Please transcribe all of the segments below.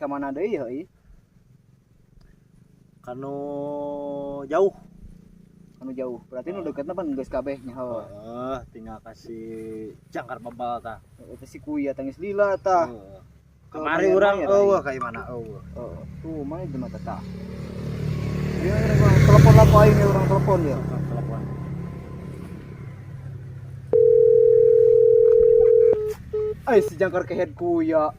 Geus ka mana deui heuh? Kanu jauh. Anu jauh. Berarti nu deketna pan geus kabeh nya heuh. Heeh, tinggal kasih jangkar bebal tah. Eta si kuya tangis lila tah. Heeh. Kamari urang eueuh ka mana eueuh. Heeh, tuh mana di mata tah. Dia orang telepon lah aing ya, orang telepon ya. Telepon. Ay si jangkar kehead kuya.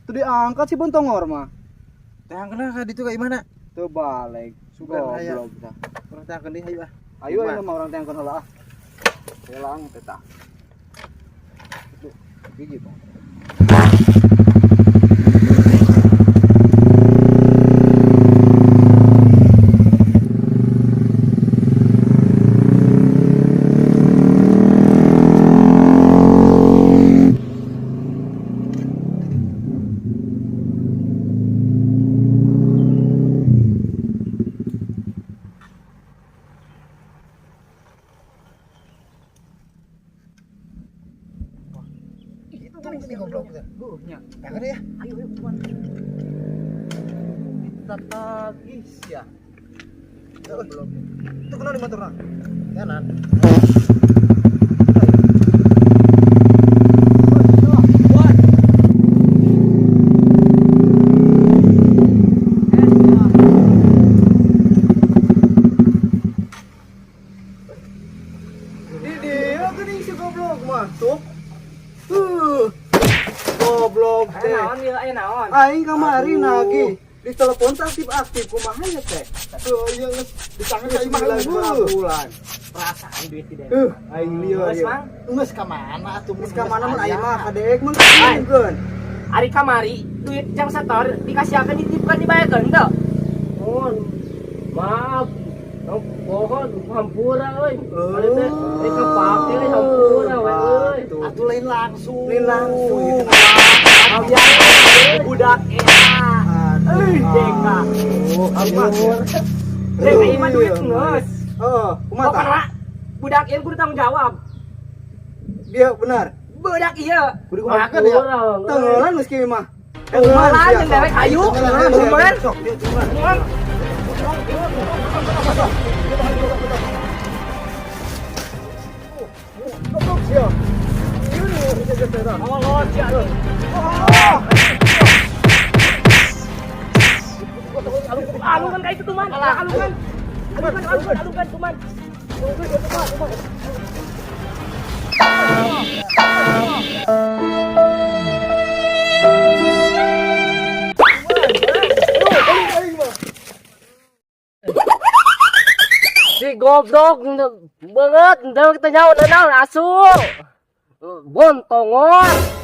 Tuh diangkat si bontongor mah. Teh kena ka ditu ka imahna? Tuh balik. Sugan aya. Goblok tah. Urang teh deui hayu ah. Ayo ayo mah urang teh heula ah. Helang teh tah. Tuh, gigi bang. Itu ini goblok teh. Heuh nya. Teh ya. Ayo ayo buruan. Kita tagih ya. Goblok. Itu kena di motor kanan. Di dia geuning si goblok mah tuh. Goblok Aya teh. naon ieu, aya naon? Aing kamari nagih. Di telepon teh aktif-aktif kumaha nya teh? Tuh ieu geus ditangan ka imah Geus bulan. Perasaan duit tidak. Aing lieur Geus, ieu. Mang. Geus ka mana atuh? Geus ka mana mun aing mah kadeek mun kakeun. Ari kamari duit jang setor dikasihkeun dititipkeun dibayarkeun teu? Mohon. Maaf. Mohon hampura euy. Ari teh rek kepake euy hampura we euy. Atuh lain langsung. Lain langsung. Budak eta. Euy, deka. Ampun. Dek ieu mah duit geus. Heeh, kumaha tah? Pokokna budak ieu kudu tanggung jawab. Dia benar. Budak ieu. Kudu kumahakeun ya? Tenggelan geus kieu mah. Tenggelan jeung dewek hayu. Tenggelan. Sok, dia tungguan. Tenggelan. Goblok sia. Ieu nu jajan teh tah. Oh, sia. Alungan kayak itu tuh man, alungan, alungan, alungan, alungan tuh man. Si goblok banget, udah kita nyawa naon asu. Bontongor.